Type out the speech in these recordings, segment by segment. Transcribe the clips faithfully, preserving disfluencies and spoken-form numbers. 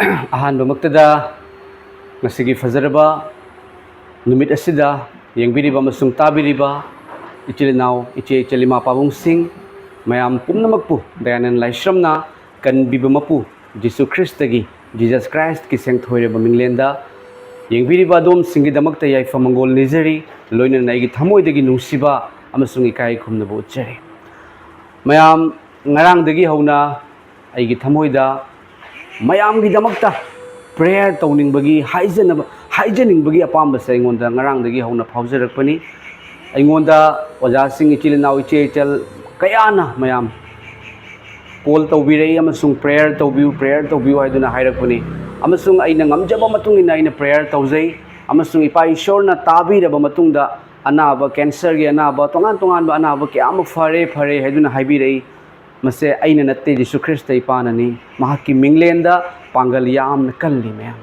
ꯑꯍꯥꯟꯕꯃꯛꯇꯗ ꯉꯁꯤꯒꯤ ꯐꯖꯔꯕ ꯅꯨꯃꯤꯠ ꯑꯁꯤꯗ ꯌꯦꯡꯕꯤꯔꯤꯕ ꯑꯃꯁꯨꯡ ꯇꯥꯕꯤꯔꯤꯕ ꯏꯆꯤꯜ ꯏꯅꯥꯎ, ꯏꯆꯦ ꯏꯆꯜ, ꯏꯃꯥ ꯄꯥꯕꯨꯡꯁꯤꯡ ꯃꯌꯥꯝ ꯄꯨꯝꯅꯃꯛꯄꯨ ꯗꯌꯥꯅꯟ ꯂꯥꯏꯁ꯭ꯔꯝꯅ ꯀꯟꯕꯤꯕ ꯃꯄꯨ ꯖꯤꯁꯨ ꯈ꯭ꯔꯤꯁꯇꯒꯤ, Jesus Christꯀꯤ ꯁꯦꯡꯊꯣꯏꯔꯕ ꯃꯤꯡꯂꯦꯟꯗ ꯌꯦꯡꯕꯤꯔꯤꯕ ꯑꯗꯣꯝꯁꯤꯡꯒꯤꯗꯃꯛꯇ ꯌꯥꯏꯐ ꯃꯪꯒꯣꯜ ꯅꯤꯖꯔꯤ꯫ ꯂꯣꯏꯅꯅ ꯑꯩꯒꯤ ꯊꯃꯣꯏꯗꯒꯤ ꯅꯨꯡꯁꯤꯕ ꯑꯃꯁꯨꯡ ꯏꯀꯥꯏ ꯈꯨꯝꯅꯕ ꯎꯠꯆꯔꯤ꯫ ꯃꯌꯥꯝ, ꯉꯔꯥꯡꯗꯒꯤ ꯍꯧꯅ ꯑꯩꯒꯤ ꯊꯃꯣꯏꯗ ꯃꯌꯥꯝꯒꯤꯗꯃꯛꯇ prayer ꯇꯧꯅꯤꯡꯕꯒꯤ, ꯍꯥꯏꯖꯅꯕ, ꯍꯥꯏꯖꯅꯤꯡꯕꯒꯤ ꯑꯄꯥꯝꯕꯁꯦ ꯑꯩꯉꯣꯟꯗ ꯉꯔꯥꯡꯗꯒꯤ ꯍꯧꯅ ꯐꯥꯎꯖꯔꯛꯄꯅꯤ꯫ ꯑꯩꯉꯣꯟꯗ ꯑꯣꯖꯥꯁꯤꯡ, ꯏꯆꯤꯜ ꯏꯅꯥꯎ, ꯏꯆꯦ ꯏꯆꯜ ꯀꯌꯥꯅ ꯃꯌꯥꯝ call ꯇꯧꯕꯤꯔꯛꯏ ꯑꯃꯁꯨꯡ prayer ꯇꯧꯕꯤꯌꯨ, prayer ꯇꯧꯕꯤꯌꯨ ꯍꯥꯏꯗꯨꯅ ꯍꯥꯏꯔꯛꯄꯅꯤ꯫ ꯑꯃꯁꯨꯡ ꯑꯩꯅ ꯉꯝꯖꯕ ꯃꯇꯨꯡ ꯏꯟꯅ ꯑꯩꯅ prayer ꯇꯧꯖꯩ꯫ ꯑꯃꯁꯨꯡ ꯏꯄꯥ ꯏꯁꯣꯔꯅ ꯇꯥꯕꯤꯔꯕ ꯃꯇꯨꯡꯗ ꯑꯅꯥꯕ, cancerꯒꯤ ꯑꯅꯥꯕ, ꯇꯣꯉꯥꯟ ꯇꯣꯉꯥꯟꯕ ꯑꯅꯥꯕ ꯀꯌꯥ ꯑꯃ ꯐꯔꯦ, ꯐꯔꯦ ꯍꯥꯏꯗꯨꯅ ꯍꯥꯏꯕꯤꯔꯛꯏ꯫ ꯃꯁꯦ ꯑꯩꯅ ꯅꯠꯇꯦ, ꯖꯤꯁꯨ ꯈ꯭ꯔꯤꯁꯇ ꯏꯄꯥꯅꯅꯤ꯫ ꯃꯍꯥꯛꯀꯤ ꯃꯤꯡꯂꯦꯟꯗ ꯄꯥꯡꯒꯜ ꯌꯥꯝꯅ ꯀꯜꯂꯤ ꯃꯌꯥꯝ꯫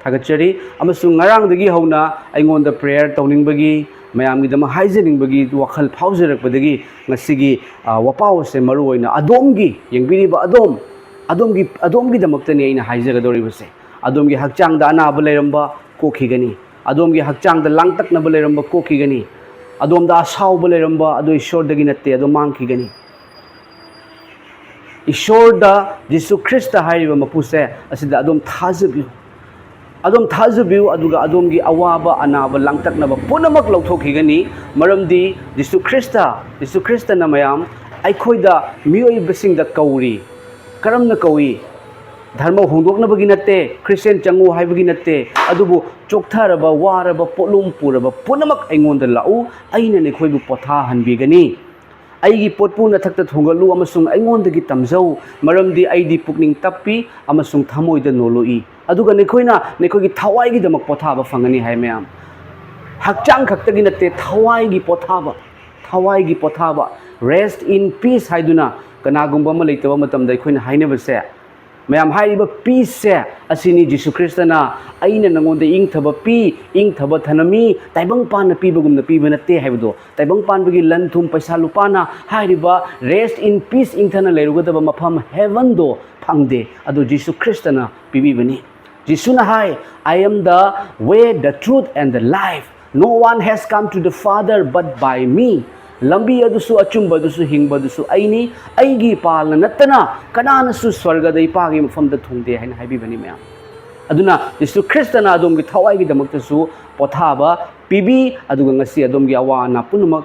ꯊꯥꯒꯠꯆꯔꯤ꯫ ꯑꯃꯁꯨꯡ ꯉꯔꯥꯡꯗꯒꯤ ꯍꯧꯅ ꯑꯩꯉꯣꯟꯗ prayer ꯇꯧꯅꯤꯡꯕꯒꯤ, ꯃꯌꯥꯝꯒꯤꯗꯃꯛ ꯍꯥꯏꯖꯅꯤꯡꯕꯒꯤ ꯋꯥꯈꯜ ꯐꯥꯎꯖꯔꯛꯄꯗꯒꯤ ꯉꯁꯤꯒꯤ, ꯑ, ꯋꯥꯄꯥꯎ ꯑꯁꯦ ꯃꯔꯨ ꯑꯣꯏꯅ ꯑꯗꯣꯝꯒꯤ, ꯌꯦꯡꯕꯤꯔꯤꯕ ꯑꯗꯣꯝ, ꯑꯗꯣꯝꯒꯤ, ꯑꯗꯣꯝꯒꯤꯗꯃꯛꯇꯅꯤ ꯑꯩꯅ ꯍꯥꯏꯖꯒꯗꯧꯔꯤꯕꯁꯦ꯫ ꯑꯗꯣꯝꯒꯤ ꯍꯛꯆꯥꯡꯗ ꯑꯅꯥꯕ ꯂꯩꯔꯝꯕ ꯀꯣꯛꯈꯤꯒꯅꯤ꯫ ꯑꯗꯣꯝꯒꯤ ꯍꯛꯆꯥꯡꯗ ꯂꯥꯡꯇꯛꯅꯕ ꯂꯩꯔꯝꯕ ꯀꯣꯛꯈꯤꯒꯅꯤ꯫ ꯑꯗꯣꯝꯗ ꯑꯁꯥꯎꯕ ꯂꯩꯔꯝꯕ ꯑꯗꯨ ꯏꯁꯣꯔꯗꯒꯤ ꯅꯠꯇꯦ, ꯑꯗꯨ ꯃꯥꯡꯈꯤꯒꯅꯤ꯫ ꯏꯁꯣꯔꯗ, ꯖꯤꯁꯨ ꯈ꯭ꯔꯤꯁꯇ ꯍꯥꯏꯔꯤꯕ ꯃꯄꯨꯁꯦ ꯑꯁꯤꯗ ꯑꯗꯨꯝ ꯊꯥꯖꯕꯤꯌꯨ꯫ ꯑꯗꯨꯝ ꯊꯥꯖꯕꯤꯌꯨ, ꯑꯗꯨꯒ ꯑꯗꯣꯝꯒꯤ ꯑꯋꯥꯕ, ꯑꯅꯥꯕ, ꯂꯥꯡꯇꯛꯅꯕ ꯄꯨꯝꯅꯃꯛ ꯂꯧꯊꯣꯛꯈꯤꯒꯅꯤ꯫ ꯃꯔꯝꯗꯤ ꯖꯤꯁꯨ ꯈ꯭ꯔꯤꯁꯇ, ꯖꯤꯁꯨ ꯈ꯭ꯔꯤꯁꯇꯅ ꯃꯌꯥꯝ ꯑꯩꯈꯣꯏꯗ, ꯃꯤꯑꯣꯏꯕꯁꯤꯡꯗ ꯀꯧꯔꯤ꯫ ꯀꯔꯝꯅ ꯀꯧꯏ? ꯙꯔꯃ ꯍꯣꯡꯗꯣꯛꯅꯕꯒꯤ ꯅꯠꯇꯦ, ꯈ꯭ꯔꯤꯁꯇꯦꯟ ꯆꯪꯉꯨ ꯍꯥꯏꯕꯒꯤ ꯅꯠꯇꯦ, ꯑꯗꯨꯕꯨ ꯆꯣꯛꯊꯔꯕ, ꯋꯥꯔꯕ, ꯄꯣꯠꯂꯨꯝ ꯄꯨꯔꯕ ꯄꯨꯝꯅꯃꯛ ꯑꯩꯉꯣꯟꯗ ꯂꯥꯛꯎ, ꯑꯩꯅ ꯅꯈꯣꯏꯕꯨ ꯄꯣꯊꯥꯍꯟꯕꯤꯒꯅꯤ꯫ ꯑꯩꯒꯤ ꯄꯣꯠꯄꯨ ꯅꯊꯛꯇ ꯊꯣꯡꯒꯠꯂꯨ ꯑꯃꯁꯨꯡ ꯑꯩꯉꯣꯟꯗꯒꯤ ꯇꯝꯖꯧ, ꯃꯔꯝꯗꯤ ꯑꯩꯗꯤ ꯄꯨꯛꯅꯤꯡ ꯇꯞꯄꯤ ꯑꯃꯁꯨꯡ ꯊꯃꯣꯏꯗ ꯅꯣꯜꯂꯨꯏ, ꯑꯗꯨꯒ ꯅꯈꯣꯏꯅ ꯅꯈꯣꯏꯒꯤ ꯊꯋꯥꯏꯒꯤꯗꯃꯛ ꯄꯣꯊꯥꯕ ꯐꯪꯒꯅꯤ ꯍꯥꯏ ꯃꯌꯥꯝ꯫ ꯍꯛꯆꯥꯡ ꯈꯛꯇꯒꯤ ꯅꯠꯇꯦ, ꯊꯋꯥꯏꯒꯤ ꯄꯣꯊꯥꯕ, ꯊꯋꯥꯏꯒꯤ ꯄꯣꯊꯥꯕ, rest in peace ꯍꯥꯏꯗꯨꯅ ꯀꯅꯥꯒꯨꯝꯕ ꯑꯃ ꯂꯩꯇꯕ ꯃꯇꯝꯗ ꯑꯩꯈꯣꯏꯅ ꯍꯥꯏꯅꯕꯁꯦ, ꯃꯌꯥꯝ, ꯍꯥꯏꯔꯤꯕ ꯄꯤꯁꯁꯦ ꯑꯁꯤꯅꯤ ꯖꯤꯁꯨ ꯈ꯭ꯔꯤꯁꯇꯅ "ꯑꯩꯅ ꯅꯉꯣꯟꯗ ꯏꯪꯊꯕ ꯄꯤ, ꯏꯪꯊꯕ ꯊꯅꯝꯃꯤ, ꯇꯥꯏꯕꯪ ꯄꯥꯟꯅ ꯄꯤꯕꯒꯨꯝꯅ ꯄꯤꯕ ꯅꯠꯇꯦ" ꯍꯥꯏꯕꯗꯣ꯫ ꯇꯥꯏꯕꯪ ꯄꯥꯟꯕꯒꯤ ꯂꯟ ꯊꯨꯝ, ꯄꯩꯁꯥ ꯂꯨꯄꯥꯅ ꯍꯥꯏꯔꯤꯕ rest in peace, ꯏꯪꯊꯅ ꯂꯩꯔꯨꯒꯗꯕ ꯃꯐꯝ heavenꯗꯣ ꯐꯪꯗꯦ꯫ ꯑꯗꯨ ꯖꯤꯁꯨ ꯈ꯭ꯔꯤꯁꯇꯅ ꯄꯤꯕꯤꯕꯅꯤ꯫ ꯖꯤꯁꯨꯅ ꯍꯥꯏ, "I am the way, the truth and the life. No one has come to the Father but by me." ꯂꯝꯕꯤ ꯑꯗꯨꯁꯨ, ꯑꯆꯨꯝꯕ ꯑꯗꯨꯁꯨ, ꯍꯤꯡꯕ ꯑꯗꯨꯁꯨ ꯑꯩꯅꯤ꯫ ꯑꯩꯒꯤ ꯄꯥꯜꯅ ꯅꯠꯇꯅ ꯀꯅꯥꯅꯁꯨ ꯁ꯭ꯋꯔꯒꯗ ꯏꯄꯥꯒꯤ ꯃꯐꯝꯗ ꯊꯨꯡꯗꯦ ꯍꯥꯏꯅ ꯍꯥꯏꯕꯤꯕꯅꯤ, ꯃꯌꯥꯝ꯫ ꯑꯗꯨꯅ ꯖꯤꯁꯨ ꯈ꯭ꯔꯤꯁꯇꯅ ꯑꯗꯣꯝꯒꯤ ꯊꯋꯥꯏꯒꯤꯗꯃꯛꯇꯁꯨ ꯄꯣꯊꯥꯕ ꯄꯤꯕꯤ, ꯑꯗꯨꯒ ꯉꯁꯤ ꯑꯗꯣꯝꯒꯤ ꯑꯋꯥ ꯑꯅꯥ ꯄꯨꯝꯅꯃꯛ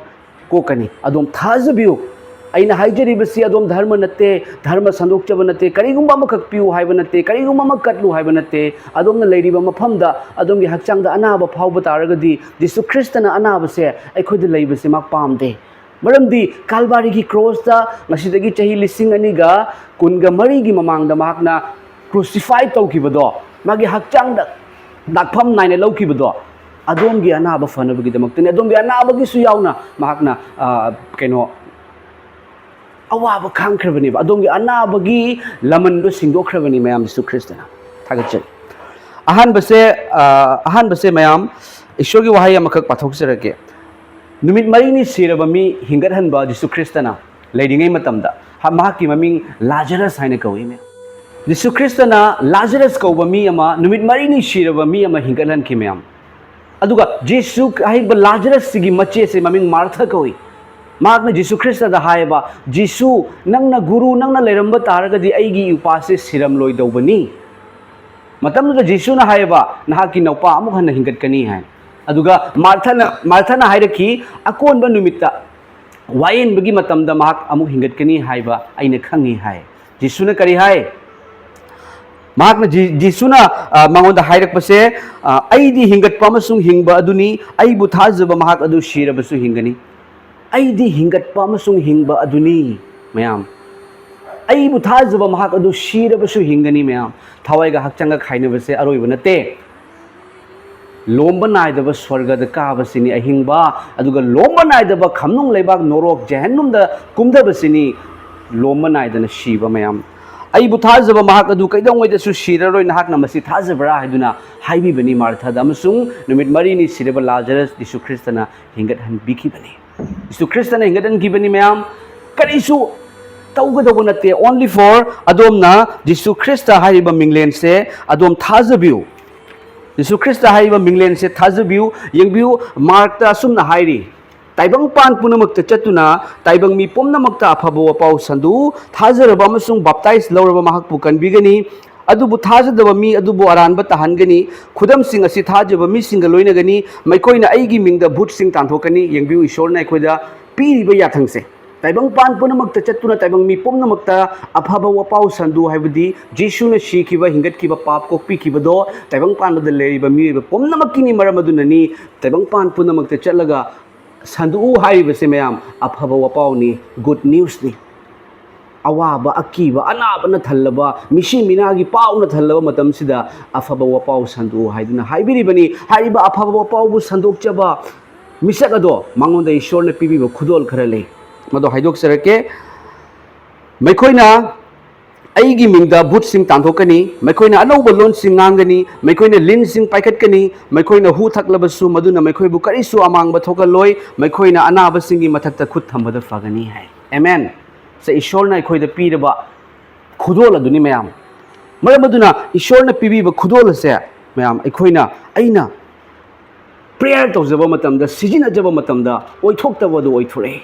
ꯀꯣꯛꯀꯅꯤ꯫ ꯑꯗꯣꯝ ꯊꯥꯖꯕꯤꯌꯨ꯫ ꯑꯩꯅ ꯍꯥꯏꯖꯔꯤꯕꯁꯤ ꯑꯗꯣꯝ ꯙꯔꯃ ꯅꯠꯇꯦ, ꯙꯔꯃ ꯁꯟꯗꯣꯛꯆꯕ ꯅꯠꯇꯦ, ꯀꯔꯤꯒꯨꯝꯕ ꯑꯃꯈꯛ ꯄꯤꯌꯨ ꯍꯥꯏꯕ ꯅꯠꯇꯦ, ꯀꯔꯤꯒꯨꯝꯕ ꯑꯃ ꯀꯠꯂꯨ ꯍꯥꯏꯕ ꯅꯠꯇꯦ꯫ ꯑꯗꯣꯝꯅ ꯂꯩꯔꯤꯕ ꯃꯐꯝꯗ, ꯑꯗꯣꯝꯒꯤ ꯍꯛꯆꯥꯡꯗ ꯑꯅꯥꯕ ꯐꯥꯎꯕ ꯇꯥꯔꯒꯗꯤ, ꯖꯤꯁꯨ ꯈ꯭ꯔꯤꯁꯇꯅ ꯑꯅꯥꯕꯁꯦ ꯑꯩꯈꯣꯏꯗ ꯂꯩꯕꯁꯦ ꯃꯥ ꯄꯥꯝꯗꯦ꯫ ꯃꯔꯝꯗꯤ ꯀꯥꯜꯕꯥꯔꯤꯒꯤ ꯀ꯭ꯔꯣꯁꯇ ꯉꯁꯤꯗꯒꯤ ꯆꯍꯤ ꯂꯤꯁꯤꯡ ꯑꯅꯤꯒ ꯀꯨꯟꯒ ꯃꯔꯤꯒꯤ ꯃꯃꯥꯡꯗ ꯃꯍꯥꯛꯅ crucify ꯇꯧꯈꯤꯕꯗꯣ, ꯃꯥꯒꯤ ꯍꯛꯆꯥꯡꯗ ꯗꯥꯛꯐꯝ ꯅꯥꯏꯅ ꯂꯧꯈꯤꯕꯗꯣ, ꯑꯗꯣꯝꯒꯤ ꯑꯅꯥꯕ ꯐꯅꯕꯒꯤꯗꯃꯛꯇꯅꯤ꯫ ꯑꯗꯣꯝꯒꯤ ꯑꯅꯥꯕꯒꯤꯁꯨ ꯌꯥꯎꯅ ꯃꯍꯥꯛꯅ, ꯑ, ꯀꯩꯅꯣ, ꯑꯋꯥꯕ ꯈꯥꯡꯈ꯭ꯔꯕꯅꯦꯕ꯫ ꯑꯗꯣꯝꯒꯤ ꯑꯅꯥꯕꯒꯤ ꯂꯃꯟꯗꯣ ꯁꯤꯡꯗꯣꯛꯈ꯭ꯔꯕꯅꯤ, ꯃꯌꯥꯝ, ꯖꯤꯁꯨ ꯈ꯭ꯔꯤꯁꯇꯅ꯫ ꯊꯥꯒꯠꯆꯔꯤ꯫ ꯑꯍꯥꯟꯕꯁꯦ, ꯑ, ꯑꯍꯥꯟꯕꯁꯦ, ꯃꯌꯥꯝ, ꯏꯁꯣꯔꯒꯤ ꯋꯥꯍꯩ ꯑꯃꯈꯛ ꯄꯥꯊꯣꯛꯆꯔꯛꯀꯦ꯫ ꯅꯨꯃꯤꯠ ꯃꯔꯤꯅꯤ ꯁꯤꯔꯕ ꯃꯤ ꯍꯤꯡꯒꯠꯍꯟꯕ ꯖꯤꯁꯨ ꯈ꯭ꯔꯤꯁꯇꯅ ꯂꯩꯔꯤꯉꯩ ꯃꯇꯝꯗ, ꯍ-, ꯃꯍꯥꯛꯀꯤ ꯃꯃꯤꯡ ꯂꯥꯖꯔꯁ ꯍꯥꯏꯅ ꯀꯧꯏ꯫ ꯖꯤꯁꯨ ꯈ꯭ꯔꯤꯁꯇꯅ ꯂꯥꯖꯔꯁ ꯀꯧꯕ ꯃꯤ ꯑꯃ, ꯅꯨꯃꯤꯠ ꯃꯔꯤꯅꯤ ꯁꯤꯔꯕ ꯃꯤ ꯑꯃ ꯍꯤꯡꯒꯠꯍꯟꯈꯤ, ꯃꯌꯥꯝ꯫ ꯑꯗꯨꯒ ꯖꯤꯁꯨ ꯍꯥꯏꯕ ꯂꯥꯖꯔꯁꯁꯤꯒꯤ ꯃꯆꯦꯁꯦ ꯃꯃꯤꯡ ꯃꯥꯔꯊ ꯀꯧꯏ꯫ ꯃꯍꯥꯛꯅ ꯖꯤꯁꯨ ꯈ꯭ꯔꯤꯁꯇꯗ ꯍꯥꯏꯌꯦꯕ, "ꯖꯤꯁꯨ, ꯅꯪꯅ ꯒꯨꯔꯨ, ꯅꯪꯅ ꯂꯩꯔꯝꯕ ꯇꯥꯔꯒꯗꯤ ꯑꯩꯒꯤ ꯏꯄꯥꯁꯦ ꯁꯤꯔꯝꯂꯣꯏꯗꯧꯕꯅꯤ"꯫ ꯃꯇꯝꯗꯨꯗ ꯖꯤꯁꯨꯅ ꯍꯥꯏꯌꯦꯕ, "ꯅꯍꯥꯛꯀꯤ ꯅꯧꯄꯥ ꯑꯃꯨꯛ ꯍꯟꯅ ꯍꯤꯡꯒꯠꯀꯅꯤ" ꯍꯥꯏ꯫ ꯑꯗꯨꯒ ꯃꯥꯔꯊꯅ, ꯃꯥꯔꯊꯅ ꯍꯥꯏꯔꯛꯈꯤ, "ꯑꯀꯣꯟꯕ ꯅꯨꯃꯤꯠꯇ ꯋꯥꯌꯦꯟꯕꯒꯤ ꯃꯇꯝꯗ ꯃꯍꯥꯛ ꯑꯃꯨꯛ ꯍꯤꯡꯒꯠꯀꯅꯤ ꯍꯥꯏꯕ ꯑꯩꯅ ꯈꯪꯉꯤ" ꯍꯥꯏ꯫ ꯖꯤꯁꯨꯅ ꯀꯔꯤ ꯍꯥꯏ? ꯃꯍꯥꯛꯅ ꯖꯤ-, ꯖꯤꯁꯨꯅ, ꯑ, ꯃꯉꯣꯟꯗ ꯍꯥꯏꯔꯛꯄꯁꯦ, ꯑ, "ꯑꯩꯗꯤ ꯍꯤꯡꯒꯠꯄ ꯑꯃꯁꯨꯡ ꯍꯤꯡꯕ ꯑꯗꯨꯅꯤ, ꯑꯩꯕꯨ ꯊꯥꯖꯕ ꯃꯍꯥꯛ ꯑꯗꯨ ꯁꯤꯔꯕꯁꯨ ꯍꯤꯡꯒꯅꯤ"꯫ ꯑꯩꯗꯤ ꯍꯤꯡꯒꯠꯄ ꯑꯃꯁꯨꯡ ꯍꯤꯡꯕ ꯑꯗꯨꯅꯤ, ꯃꯌꯥꯝ꯫ ꯑꯩꯕꯨ ꯊꯥꯖꯕ ꯃꯍꯥꯛ ꯑꯗꯨ ꯁꯤꯔꯕꯁꯨ ꯍꯤꯡꯒꯅꯤ, ꯃꯌꯥꯝ꯫ ꯊꯋꯥꯏꯒ ꯍꯛꯆꯥꯡꯒ ꯈꯥꯏꯅꯕꯁꯦ ꯑꯔꯣꯏꯕ ꯅꯠꯇꯦ꯫ ꯂꯣꯝꯕ ꯅꯥꯏꯗꯕ ꯁ꯭ꯋꯔꯒꯗ ꯀꯥꯕꯁꯤꯅꯤ ꯑꯍꯤꯡꯕ, ꯑꯗꯨꯒ ꯂꯣꯝꯕ ꯅꯥꯏꯗꯕ ꯈꯝꯅꯨꯡ ꯂꯩꯕꯥꯛ ꯅꯣꯔꯣꯛ ꯖꯦꯍꯦꯟꯅꯨꯝꯗ ꯀꯨꯝꯊꯕꯁꯤꯅꯤ ꯂꯣꯝꯕ ꯅꯥꯏꯗꯅ ꯁꯤꯕ, ꯃꯌꯥꯝ꯫ "ꯑꯩꯕꯨ ꯊꯥꯖꯕ ꯃꯍꯥꯛ ꯑꯗꯨ ꯀꯩꯗꯧꯉꯩꯗꯁꯨ ꯁꯤꯔꯔꯣꯏ, ꯅꯍꯥꯛꯅ ꯃꯁꯤ ꯊꯥꯖꯕ꯭ꯔꯥ?" ꯍꯥꯏꯗꯨꯅ ꯍꯥꯏꯕꯤꯕꯅꯤ ꯃꯥꯔꯊꯥꯗ, ꯑꯃꯁꯨꯡ ꯅꯨꯃꯤꯠ ꯃꯔꯤꯅꯤ ꯁꯤꯔꯕ ꯂꯥꯖꯔꯁ ꯌꯤꯁꯨ ꯈ꯭ꯔꯤꯁꯇꯅ ꯍꯤꯡꯒꯠꯍꯟꯕꯤꯈꯤꯕꯅꯤ꯫ ꯌꯤꯁꯨ ꯈ꯭ꯔꯤꯁꯇꯅ ꯍꯤꯡꯒꯠꯍꯟꯈꯤꯕꯅꯤ, ꯃꯌꯥꯝ꯫ ꯀꯔꯤꯁꯨ ꯇꯧꯒꯗꯧꯕ ꯅꯠꯇꯦ, only for ꯑꯗꯣꯝꯅ ꯌꯤꯁꯨ ꯈ꯭ꯔꯤꯁꯇ ꯍꯥꯏꯔꯤꯕ ꯃꯤꯡꯂꯦꯟꯁꯦ ꯑꯗꯣꯝ ꯊꯥꯖꯕꯤꯌꯨ꯫ ꯌꯤꯁꯨ ꯈ꯭ꯔꯤꯁꯇ ꯍꯥꯏꯔꯤꯕ ꯃꯤꯡꯂꯦꯟꯁꯦ ꯊꯥꯖꯕꯤꯌꯨ꯫ ꯌꯦꯡꯕꯤꯌꯨ, ꯃꯥꯔꯛꯇ ꯑꯁꯨꯝꯅ ꯍꯥꯏꯔꯤ, "ꯇꯥꯏꯕꯪꯄꯥꯟ ꯄꯨꯝꯅꯃꯛꯇ ꯆꯠꯇꯨꯅ ꯇꯥꯏꯕꯪ ꯃꯤ ꯄꯨꯝꯅꯃꯛꯇ ꯑꯐꯕ ꯋꯥꯄꯥꯎ ꯁꯟꯗꯣꯛꯎ꯫ ꯊꯥꯖꯔꯕ ꯑꯃꯁꯨꯡ ꯕꯥꯞꯇꯥꯏꯖ ꯂꯧꯔꯕ ꯃꯍꯥꯛꯄꯨ ꯀꯟꯕꯤꯒꯅꯤ, ꯑꯗꯨꯕꯨ ꯊꯥꯖꯗꯕ ꯃꯤ ꯑꯗꯨꯕꯨ ꯑꯔꯥꯟꯕ ꯇꯥꯍꯟꯒꯅꯤ꯫ ꯈꯨꯗꯝꯁꯤꯡ ꯑꯁꯤ ꯊꯥꯖꯕ ꯃꯤꯁꯤꯡꯒ ꯂꯣꯏꯅꯒꯅꯤ, ꯃꯈꯣꯏꯅ ꯑꯩꯒꯤ ꯃꯤꯡꯗ ꯚꯨꯠꯁꯤꯡ ꯇꯥꯟꯊꯣꯛꯀꯅꯤ"꯫ ꯌꯦꯡꯕꯤꯌꯨ, ꯏꯁꯣꯔꯅ ꯑꯩꯈꯣꯏꯗ ꯄꯤꯔꯤꯕ ꯌꯥꯊꯪꯁꯦ꯫ ꯇꯥꯏꯕꯪꯄꯥꯟ ꯄꯨꯝꯅꯃꯛꯇ ꯆꯠꯇꯨꯅ ꯇꯥꯏꯕꯪ ꯃꯤ ꯄꯨꯝꯅꯃꯛꯇ ꯑꯐꯕ ꯋꯥꯄꯥꯎ ꯁꯟꯗꯣꯛꯎ ꯍꯥꯏꯕꯗꯤ ꯖꯤꯁꯨꯅ ꯁꯤꯈꯤꯕ, ꯍꯤꯡꯒꯠꯈꯤꯕ, ꯄꯥꯞ ꯀꯣꯛꯄꯤꯈꯤꯕꯗꯣ ꯇꯥꯏꯕꯪꯄꯥꯟꯗ ꯂꯩꯔꯤꯕ ꯃꯤꯑꯣꯏꯕ ꯄꯨꯝꯅꯃꯛꯀꯤꯅꯤ꯫ ꯃꯔꯝ ꯑꯗꯨꯅꯅꯤ ꯇꯥꯏꯕꯪꯄꯥꯟ ꯄꯨꯝꯅꯃꯛꯇ ꯆꯠꯂꯒ ꯁꯟꯗꯣꯛꯎ ꯍꯥꯏꯔꯤꯕꯁꯦ, ꯃꯌꯥꯝ, ꯑꯐꯕ ꯋꯥꯄꯥꯎꯅꯤ, good newsꯅꯤ꯫ ꯑꯋꯥꯕ, ꯑꯀꯤꯕ, ꯑꯅꯥꯕꯅ ꯊꯜꯂꯕ, ꯃꯤꯁꯤ ꯃꯤꯅꯥꯒꯤ ꯄꯥꯎꯅ ꯊꯜꯂꯕ ꯃꯇꯝꯁꯤꯗ ꯑꯐꯕ ꯋꯥꯄꯥꯎ ꯁꯟꯗꯣꯛꯎ ꯍꯥꯏꯗꯨꯅ ꯍꯥꯏꯕꯤꯔꯤꯕꯅꯤ꯫ ꯍꯥꯏꯔꯤꯕ ꯑꯐꯕ ꯋꯥꯄꯥꯎꯕꯨ ꯁꯟꯗꯣꯛꯆꯕ ꯃꯤꯁꯛ ꯑꯗꯣ ꯃꯉꯣꯟꯗ ꯏꯁꯣꯔꯅ ꯄꯤꯕꯤꯕ ꯈꯨꯗꯣꯜ ꯈꯔ ꯂꯩ, ꯃꯗꯣ ꯍꯥꯏꯗꯣꯛꯆꯔꯛꯀꯦ꯫ ꯃꯈꯣꯏꯅ ꯑꯩꯒꯤ ꯃꯤꯡꯗ ꯚꯨꯠꯁꯤꯡ ꯇꯥꯟꯊꯣꯛꯀꯅꯤ, ꯃꯈꯣꯏꯅ ꯑꯅꯧꯕ ꯂꯣꯟꯁꯤꯡ ꯉꯥꯡꯒꯅꯤ, ꯃꯈꯣꯏꯅ ꯂꯤꯟꯁꯤꯡ ꯄꯥꯏꯈꯠꯀꯅꯤ, ꯃꯈꯣꯏꯅ ꯍꯨ ꯊꯛꯂꯕꯁꯨ ꯃꯗꯨꯅ ꯃꯈꯣꯏꯕꯨ ꯀꯔꯤꯁꯨ ꯑꯃꯥꯡꯕ ꯊꯣꯛꯍꯜꯂꯣꯏ, ꯃꯈꯣꯏꯅ ꯑꯅꯥꯕꯁꯤꯡꯒꯤ ꯃꯊꯛꯇ ꯈꯨꯠ ꯊꯝꯕꯗ ꯐꯒꯅꯤ ꯍꯥꯏ꯫ ꯑꯦꯃꯦꯟ꯫ ꯁꯦ ꯏꯁꯣꯔꯅ ꯑꯩꯈꯣꯏꯗ ꯄꯤꯔꯕ ꯈꯨꯗꯣꯜ ꯑꯗꯨꯅꯤ, ꯃꯌꯥꯝ꯫ ꯃꯔꯝ ꯑꯗꯨꯅ ꯏꯁꯣꯔꯅ ꯄꯤꯕꯤꯕ ꯈꯨꯗꯣꯜ ꯑꯁꯦ, ꯃꯌꯥꯝ, ꯑꯩꯈꯣꯏꯅ, ꯑꯩꯅ ꯄ꯭ꯔꯦꯌꯔ ꯇꯧꯖꯕ ꯃꯇꯝꯗ, ꯁꯤꯖꯤꯟꯅꯖꯕ ꯃꯇꯝꯗ ꯑꯣꯏꯊꯣꯛꯇꯕ ꯑꯗꯨ ꯑꯣꯏꯊꯣꯔꯛꯏ꯫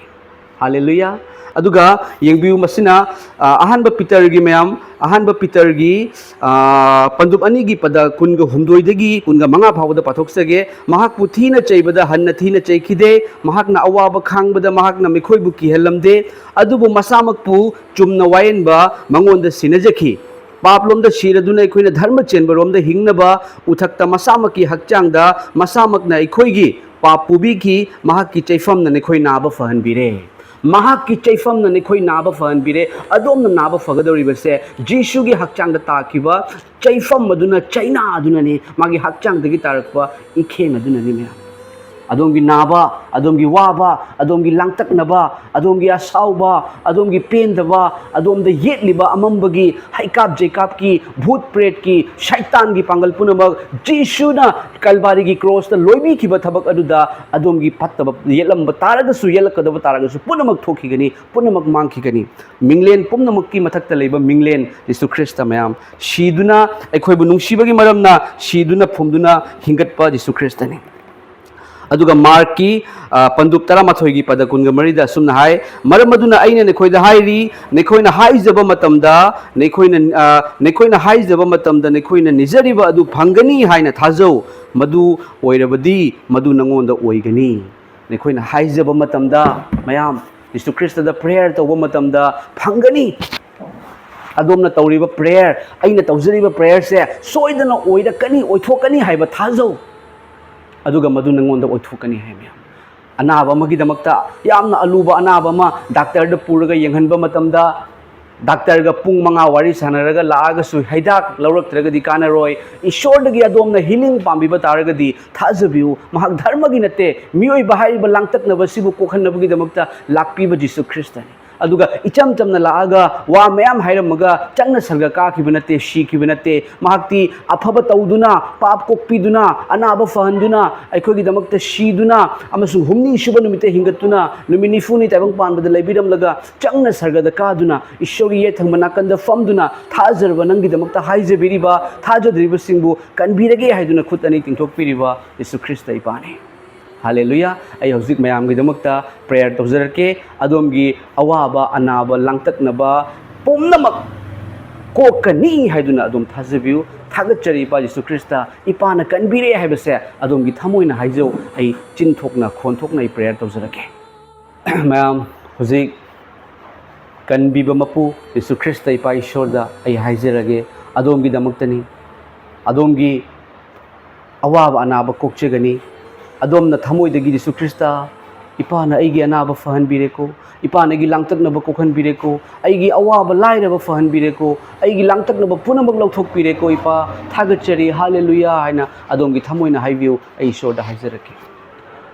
ꯍꯥꯂꯦꯂꯨꯌꯥ꯫ ꯑꯗꯨꯒ ꯌꯦꯡꯕꯤꯌꯨ, ꯃꯁꯤꯅ, ꯑ, ꯑꯍꯥꯟꯕ ꯄꯤꯇꯔꯒꯤ, ꯃꯌꯥꯝ, ꯑꯍꯥꯟꯕ ꯄꯤꯇꯔꯒꯤ, ꯑ, ꯄꯟꯗꯨꯞ ꯑꯅꯤꯒꯤ ꯄꯗ ꯀꯨꯟꯒ ꯍꯨꯝꯗꯣꯏꯗꯒꯤ ꯀꯨꯟꯒ ꯃꯉꯥ ꯐꯥꯎꯕꯗ ꯄꯥꯊꯣꯛꯆꯒꯦ꯫ "ꯃꯍꯥꯛꯄꯨ ꯊꯤꯅ ꯆꯩꯕꯗ ꯍꯟꯅ ꯊꯤꯅ ꯆꯩꯈꯤꯗꯦ, ꯃꯍꯥꯛꯅ ꯑꯋꯥꯕ ꯈꯥꯡꯕꯗ ꯃꯍꯥꯛꯅ ꯃꯤꯈꯣꯏꯕꯨ ꯀꯤꯍꯜꯂꯝꯗꯦ, ꯑꯗꯨꯕꯨ ꯃꯁꯥꯃꯛꯄꯨ ꯆꯨꯝꯅ ꯋꯥꯌꯦꯟꯕ ꯃꯉꯣꯟꯗ ꯁꯤꯟꯅꯖꯈꯤ"꯫ ꯄꯥꯞꯂꯣꯝꯗ ꯁꯤꯔꯗꯨꯅ ꯑꯩꯈꯣꯏꯅ ꯙꯔꯃ ꯆꯦꯟꯕꯔꯣꯝꯗ ꯍꯤꯡꯅꯕ ꯎꯊꯛꯇ ꯃꯁꯥꯃꯛꯀꯤ ꯍꯛꯆꯥꯡꯗ ꯃꯁꯥꯃꯛꯅ ꯑꯩꯈꯣꯏꯒꯤ ꯄꯥꯞ ꯄꯨꯕꯤꯈꯤ꯫ ꯃꯍꯥꯛꯀꯤ ꯆꯩꯐꯝꯅ ꯅꯈꯣꯏ ꯅꯥꯕ ꯐꯍꯟꯕꯤꯔꯦ꯫ ꯃꯍꯥꯛꯀꯤ ꯆꯩꯐꯝꯅ ꯅꯈꯣꯏ ꯅꯥꯕ ꯐꯍꯟꯕꯤꯔꯦ꯫ ꯑꯗꯣꯝꯅ ꯅꯥꯕ ꯐꯒꯗꯧꯔꯤꯕꯁꯦ ꯖꯤꯁꯨꯒꯤ ꯍꯛꯆꯥꯡꯗ ꯇꯥꯈꯤꯕ ꯆꯩꯐꯝ ꯑꯗꯨꯅ, ꯆꯩꯅꯥ ꯑꯗꯨꯅꯅꯤ, ꯃꯥꯒꯤ ꯍꯛꯆꯥꯡꯗꯒꯤ ꯇꯥꯔꯛꯄ ꯏꯈꯦꯟ ꯑꯗꯨꯅꯅꯤ, ꯃꯌꯥꯝ꯫ ꯑꯗꯣꯝꯒꯤ ꯅꯥꯕ, ꯑꯗꯣꯝꯒꯤ ꯋꯥꯕ, ꯑꯗꯣꯝꯒꯤ ꯂꯥꯡꯇꯛꯅꯕ, ꯑꯗꯣꯝꯒꯤ ꯑꯁꯥꯎꯕ, ꯑꯗꯣꯝꯒꯤ ꯄꯦꯟꯗꯕ, ꯑꯗꯣꯝꯗ ꯌꯦꯠꯂꯤꯕ ꯑꯃꯝꯕꯒꯤ ꯍꯩꯀꯥꯞ ꯖꯩꯀꯥꯞꯀꯤ, ꯚꯨꯠ ꯄ꯭ꯔꯦꯠꯀꯤ, ꯁꯩꯇꯥꯟꯒꯤ ꯄꯥꯡꯒꯜ ꯄꯨꯝꯅꯃꯛ ꯖꯤꯁꯨꯅ ꯀꯜꯕꯥꯔꯤꯒꯤ ꯀ꯭ꯔꯣꯁꯇ ꯂꯣꯏꯕꯤꯈꯤꯕ ꯊꯕꯛ ꯑꯗꯨꯗ ꯑꯗꯣꯝꯒꯤ ꯐꯠꯇꯕ ꯌꯦꯠꯂꯝꯕ ꯇꯥꯔꯒꯁꯨ, ꯌꯦꯠꯂꯛꯀꯗꯕ ꯇꯥꯔꯒꯁꯨ ꯄꯨꯝꯅꯃꯛ ꯊꯣꯛꯈꯤꯒꯅꯤ, ꯄꯨꯝꯅꯃꯛ ꯃꯥꯡꯈꯤꯒꯅꯤ꯫ ꯃꯤꯡꯂꯦꯟ ꯄꯨꯝꯅꯃꯛꯀꯤ ꯃꯊꯛꯇ ꯂꯩꯕ ꯃꯤꯡꯂꯦꯟ ꯖꯤꯁꯨ ꯈ꯭ꯔꯤꯁꯇ ꯃꯌꯥꯝ꯫ ꯁꯤꯗꯨꯅ, ꯑꯩꯈꯣꯏꯕꯨ ꯅꯨꯡꯁꯤꯕꯒꯤ ꯃꯔꯝꯅ ꯁꯤꯗꯨꯅ ꯐꯨꯝꯗꯨꯅ ꯍꯤꯡꯒꯠꯄ ꯖꯤꯁꯨ ꯈ꯭ꯔꯤꯁꯇꯅꯤ꯫ ꯑꯗꯨꯒ ꯃꯥꯔꯛꯀꯤ, ꯑ, ꯄꯟꯗꯨꯞ ꯇꯔꯥꯃꯥꯊꯣꯏꯒꯤ ꯄꯗ ꯀꯨꯟꯒ ꯃꯔꯤꯗ ꯑꯁꯨꯝꯅ ꯍꯥꯏ, "ꯃꯔꯝ ꯑꯗꯨꯅ ꯑꯩꯅ ꯅꯈꯣꯏꯗ ꯍꯥꯏꯔꯤ, ꯅꯈꯣꯏꯅ ꯍꯥꯏꯖꯕ ꯃꯇꯝꯗ, ꯅꯈꯣꯏꯅ, ꯑ, ꯅꯈꯣꯏꯅ ꯍꯥꯏꯖꯕ ꯃꯇꯝꯗ ꯅꯈꯣꯏꯅ ꯅꯤꯖꯔꯤꯕ ꯑꯗꯨ ꯐꯪꯒꯅꯤ ꯍꯥꯏꯅ ꯊꯥꯖꯧ, ꯃꯗꯨ ꯑꯣꯏꯔꯕꯗꯤ ꯃꯗꯨ ꯅꯉꯣꯟꯗ ꯑꯣꯏꯒꯅꯤ꯫" ꯅꯈꯣꯏꯅ ꯍꯥꯏꯖꯕ ꯃꯇꯝꯗ, ꯃꯌꯥꯝ, ꯖꯤꯁꯨ ꯈ꯭ꯔꯤꯁꯇꯗ ꯄ꯭ꯔꯦꯌꯔ ꯇꯧꯕ ꯃꯇꯝꯗ ꯐꯪꯒꯅꯤ꯫ ꯑꯗꯣꯝꯅ ꯇꯧꯔꯤꯕ ꯄ꯭ꯔꯦꯌꯔ, ꯑꯩꯅ ꯇꯧꯖꯔꯤꯕ ꯄ꯭ꯔꯦꯌꯔꯁꯦ ꯁꯣꯏꯗꯅ ꯑꯣꯏꯔꯛꯀꯅꯤ, ꯑꯣꯏꯊꯣꯛꯀꯅꯤ ꯍꯥꯏꯕ ꯊꯥꯖꯧ, ꯑꯗꯨꯒ ꯃꯗꯨ ꯅꯉꯣꯟꯗ ꯑꯣꯏꯊꯣꯛꯀꯅꯤ ꯍꯥꯏ꯫ ꯃꯌꯥꯝ, ꯑꯅꯥꯕ ꯑꯃꯒꯤꯗꯃꯛꯇ, ꯌꯥꯝꯅ ꯑꯂꯨꯕ ꯑꯅꯥꯕ ꯑꯃ ꯗꯥꯛꯇꯔꯗ ꯄꯨꯔꯒ ꯌꯦꯡꯍꯟꯕ ꯃꯇꯝꯗ, ꯗꯥꯛꯇꯔꯒ ꯄꯨꯡ ꯃꯉꯥ ꯋꯥꯔꯤ ꯁꯥꯟꯅꯔꯒ ꯂꯥꯛꯑꯒꯁꯨ ꯍꯤꯗꯥꯛ ꯂꯧꯔꯛꯇ꯭ꯔꯒꯗꯤ ꯀꯥꯟꯅꯔꯣꯏ꯫ ꯏꯁꯣꯔꯗꯒꯤ ꯑꯗꯣꯝꯅ ꯍꯤꯂꯤꯡ ꯄꯥꯝꯕꯤꯕ ꯇꯥꯔꯒꯗꯤ ꯊꯥꯖꯕꯤꯌꯨ, ꯃꯍꯥꯛ ꯙꯔꯃꯒꯤ ꯅꯠꯇꯦ, ꯃꯤꯑꯣꯏꯕ ꯍꯥꯏꯔꯤꯕ ꯂꯥꯡꯇꯛꯅꯕ ꯑꯁꯤꯕꯨ ꯀꯣꯛꯍꯟꯅꯕꯒꯤꯗꯃꯛꯇ ꯂꯥꯛꯄꯤꯕ ꯖꯤꯁꯨ ꯈ꯭ꯔꯤꯁꯇꯅꯤ꯫ ꯑꯗꯨꯒ ꯏꯆꯝ ꯆꯝꯅ ꯂꯥꯛꯑꯒ ꯋꯥ ꯃꯌꯥꯝ ꯍꯥꯏꯔꯝꯃꯒ ꯆꯪꯅ ꯁꯔꯒ ꯀꯥꯈꯤꯕ ꯅꯠꯇꯦ, ꯁꯤꯈꯤꯕ ꯅꯠꯇꯦ꯫ ꯃꯍꯥꯛꯇꯤ ꯑꯐꯕ ꯇꯧꯗꯨꯅ, ꯄꯥꯞ ꯀꯣꯛꯄꯤꯗꯨꯅ, ꯑꯅꯥꯕ ꯐꯍꯟꯗꯨꯅ, ꯑꯩꯈꯣꯏꯒꯤꯗꯃꯛꯇ ꯁꯤꯗꯨꯅ ꯑꯃꯁꯨꯡ ꯍꯨꯝꯅꯤ ꯁꯨꯕ ꯅꯨꯃꯤꯠꯇ ꯍꯤꯡꯒꯠꯇꯨꯅ, ꯅꯨꯃꯤꯠ ꯅꯤꯐꯨꯅꯤ ꯇꯥꯏꯕꯪ ꯄꯥꯟꯕꯗ ꯂꯩꯕꯤꯔꯝꯂꯒ ꯆꯪꯅ ꯁꯔꯒꯗ ꯀꯥꯗꯨꯅ, ꯏꯁꯣꯔꯒꯤ ꯌꯦꯠ ꯊꯪꯕ ꯅꯥꯀꯟꯗ ꯐꯝꯗꯨꯅ ꯊꯥꯖꯔꯕ ꯅꯪꯒꯤꯗꯃꯛꯇ ꯍꯥꯏꯖꯕꯤꯔꯤꯕ, ꯊꯥꯖꯗ꯭ꯔꯤꯕꯁꯤꯡꯕꯨ ꯀꯟꯕꯤꯔꯒꯦ ꯍꯥꯏꯗꯨꯅ ꯈꯨꯠ ꯑꯅꯤ ꯇꯤꯡꯊꯣꯛꯄꯤꯔꯤꯕ ꯖꯤꯁꯨ ꯈ꯭ꯔꯤꯁꯇ ꯏꯄꯥꯅꯤ꯫ ꯍꯥꯂꯦꯂꯨꯌꯥ꯫ ꯑꯩ ꯍꯧꯖꯤꯛ ꯃꯌꯥꯝꯒꯤꯗꯃꯛꯇ ꯄ꯭ꯔꯦꯌꯔ ꯇꯧꯖꯔꯛꯀꯦ꯫ ꯑꯗꯣꯝꯒꯤ ꯑꯋꯥꯕ, ꯑꯅꯥꯕ, ꯂꯥꯡꯇꯛꯅꯕ ꯄꯨꯝꯅꯃꯛ ꯀꯣꯛꯀꯅꯤ ꯍꯥꯏꯗꯨꯅ ꯑꯗꯨꯝ ꯊꯥꯖꯕꯤꯌꯨ꯫ ꯊꯥꯒꯠꯆꯔꯤ ꯏꯄꯥ ꯖꯤꯁꯨ ꯈ꯭ꯔꯤꯁꯇ, ꯏꯄꯥꯅ ꯀꯟꯕꯤꯔꯦ ꯍꯥꯏꯕꯁꯦ ꯑꯗꯣꯝꯒꯤ ꯊꯃꯣꯏꯅ ꯍꯥꯏꯖꯧ꯫ ꯑꯩ ꯆꯤꯟ ꯊꯣꯛꯅ, ꯈꯣꯟ ꯊꯣꯛꯅ ꯑꯩ ꯄ꯭ꯔꯦꯌꯔ ꯇꯧꯖꯔꯛꯀꯦ꯫ ꯃꯌꯥꯝ, ꯍꯧꯖꯤꯛ ꯀꯟꯕꯤꯕ ꯃꯄꯨ ꯖꯤꯁꯨ ꯈ꯭ꯔꯤꯁꯇ ꯏꯄꯥ ꯏꯁꯣꯔꯗ ꯑꯩ ꯍꯥꯏꯖꯔꯒꯦ, ꯑꯗꯣꯝꯒꯤꯗꯃꯛꯇꯅꯤ꯫ ꯑꯗꯣꯝꯒꯤ ꯑꯋꯥꯕ ꯑꯅꯥꯕ ꯀꯣꯛꯆꯒꯅꯤ꯫ ꯑꯗꯣꯝꯅ ꯊꯃꯣꯏꯗꯒꯤ ꯖꯤꯁꯨ ꯈ꯭ꯔꯤꯁꯇ, "ꯏꯄꯥꯅ ꯑꯩꯒꯤ ꯑꯅꯥꯕ ꯐꯍꯟꯕꯤꯔꯦꯀꯣ, ꯏꯄꯥꯅ ꯑꯩꯒꯤ ꯂꯥꯡꯇꯛꯅꯕ ꯀꯣꯛꯍꯟꯕꯤꯔꯦꯀꯣ, ꯑꯩꯒꯤ ꯑꯋꯥꯕ ꯂꯥꯏꯔꯕ ꯐꯍꯟꯕꯤꯔꯦꯀꯣ, ꯑꯩꯒꯤ ꯂꯥꯡꯇꯛꯅꯕ ꯄꯨꯝꯅꯃꯛ ꯂꯧꯊꯣꯛꯄꯤꯔꯦꯀꯣ ꯏꯄꯥ, ꯊꯥꯒꯠꯆꯔꯤ, ꯍꯥꯂꯦꯂꯨꯌꯥ" ꯍꯥꯏꯅ ꯑꯗꯣꯝꯒꯤ ꯊꯃꯣꯏꯅ ꯍꯥꯏꯕꯤꯌꯨ꯫ ꯑꯩ ꯏꯁꯣꯔꯗ ꯍꯥꯏꯖꯔꯛꯀꯦ꯫